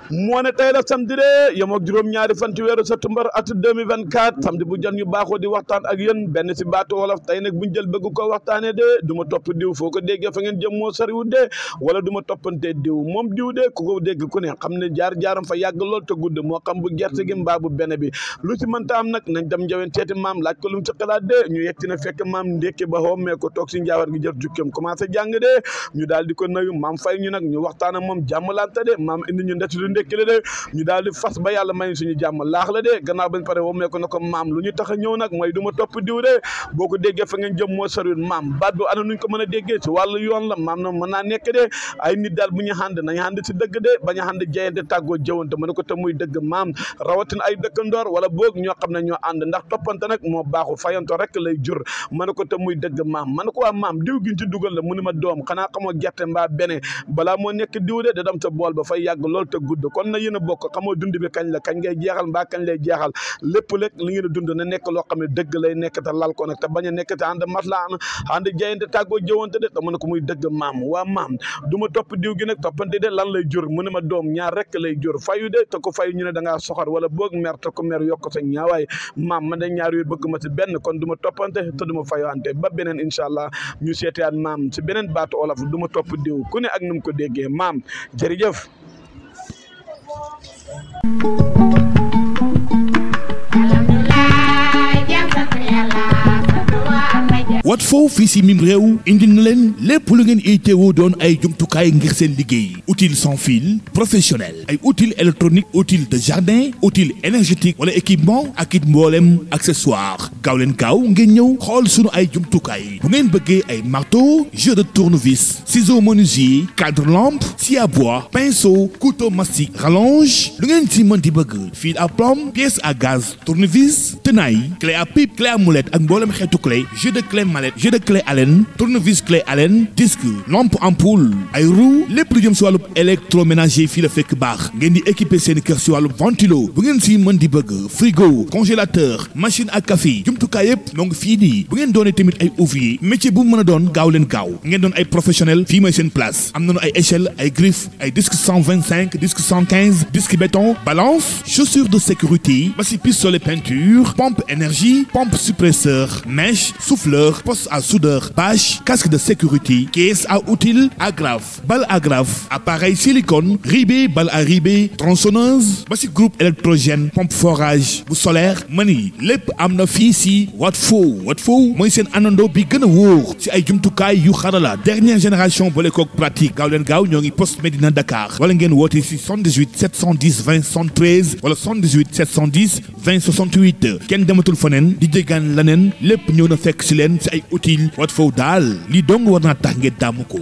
moo ne tey la samedi de yem ak juróom-ñaari fan ci weeru septembre at 2024 samedi bu jot ñu baaxoo di waxtaan ak yéen benn si baatu wolof tey nag buñ jël bëgg ko waxtaanee de du ma topp diw foo ko déggee fa ngeen jëm moo soriwul de wala du ma toppante diw moom diw de ku ko dégg ku ne xam ne jaar-jaaram fa yàgg lool te gudd moo xam bu gerte gi mbaa bu benn bi lu si mënta am nag nañ dem njaween seeti maam laaj ko lu mu ci xalaat de ñu yegg si ne fekk maam ndékki ba xommee ko toog si njaawar gi jër jukkeem commencé jàng de ñu daal di ko nuyu maam fay ñu nag ñu waxtaan ak moom jàmmalante de maam indi ñu ndet lu ndékki la de ñu daal di fas ba yàlla may suñu jàmm laax la de gannaaw bañ pare wommee ko ne ko maam lu ñu tax a ñëw nag mooy du ma topp diw de boo ko déggee fa ngeen jëm moo soriwul maam baat bi ana nuñ ko mën a déggee ci wàllu yoon la maam na mën naa nekk de ay nit daal bu ñu ànd nañ ànd si dëgg de bañ a ànd jayante tàggoo jëwante mën ko te muy dëgg maam rawatina ay dëkkandoor wala boog ñoo xam ne ñoo ànd ndax toppante nag moo baaxu fayanto rek lay jur mën ko te muy dëgg maam man ko waa maam diw giñ ci dugal la mu ni ma doom xanaa xamoo gerte mbaa bene balaa moo nekk diw de da dem sa bool ba fay yàgg lool te gudd kon na yéen a bokk xamoo dund bi kañ la kañ ngay jeexal mbaa kañ lay jeexal lépp lépp li ngeen a dund na nekk loo xam ne dëgg lay nekk te lal ko nag te bañ a nekk te ànd matlaan ànd jayante tàggoo jëwante de te mu ne ko muy dëgg maam waa maam du ma topp diw gi nag toppante de lan lay jur mu ne ma doom ñaar rek lay jur fayu de te ko fayu ñu ne da ngaa soxor wala boog mer te ko mer yokk sa ñaawaay maam man de ñaar yooyu bëgg ma ci benn kon du ma toppante te du ma fayuwante ba beneen incha allah ñu seetaat maam ci beneen baatu olof du ma topp diw ku ne ak nu mu ko déggee maam jërëjëf. Watfo fii si mim réew indi na leen lépp lu ngeen itteewoo doon ay jumtukaay ngir seen liggéey outils sans fil professionnel ay outils électroniques outils de jardin outils énergétique wala équipement ak it mboolem accessoire gaaw leen gaaw ngeen ñëw xool sunu ay jumtukaay bu ngeen bëggee ay marteau jeu de tournevis ciseaux menuisier cadre lampe scie à bois pinceau couteau mastic rallonge lu ngeen si mën di bëgg fil à plomb pièce à gaz tournevis tenaille clé à pipe clé à molette ak mboolem xeetu clé jeu de clé jeu de clé Allen tournevis clé Allen disque lampe ampoule ay roue lépp lu jëm si wàllu électroménager fii la fekk baax ngeen di équiper seen kër si wàllu ventilo bu ngeen si mën di bëgg frigo congélateur machine à café jumtukaay yëpp moo ngi fii nii bu ngeen doonee tamit ay ouvrier métier bu mën a doon gaaw leen gaaw ngeen doon ay professionnel fii mooy seen place am nañu ay échelle ay griffe ay disque 125 disque 115 disque béton balance chaussure de sécurité ba si pistolet peinture pompe énergie pompe suppresseur mèche souffleur poste à soudeur bâche casque de sécurité caisse à outils agrafe balle agrafe appareil silicone ribé balle à ribé tronçonneuse ba si groupe électrogène pompe forage bu solaire mani lépp am na fii si Watfo mooy seen anando bi gën a wóor si ay jumtukaay yu xarala dernière génération boole koog pratique gaaw leen gaaw ñoo ngi poste Médina Dakar wala ngeen woote si 78 710 20 73 wala 78 710 20 68 kenn dematul faneen di jéggaan laneen lépp ñëw na fekk si leen si ay outils Watfo daal li dong war naa tax ngeen daamu ko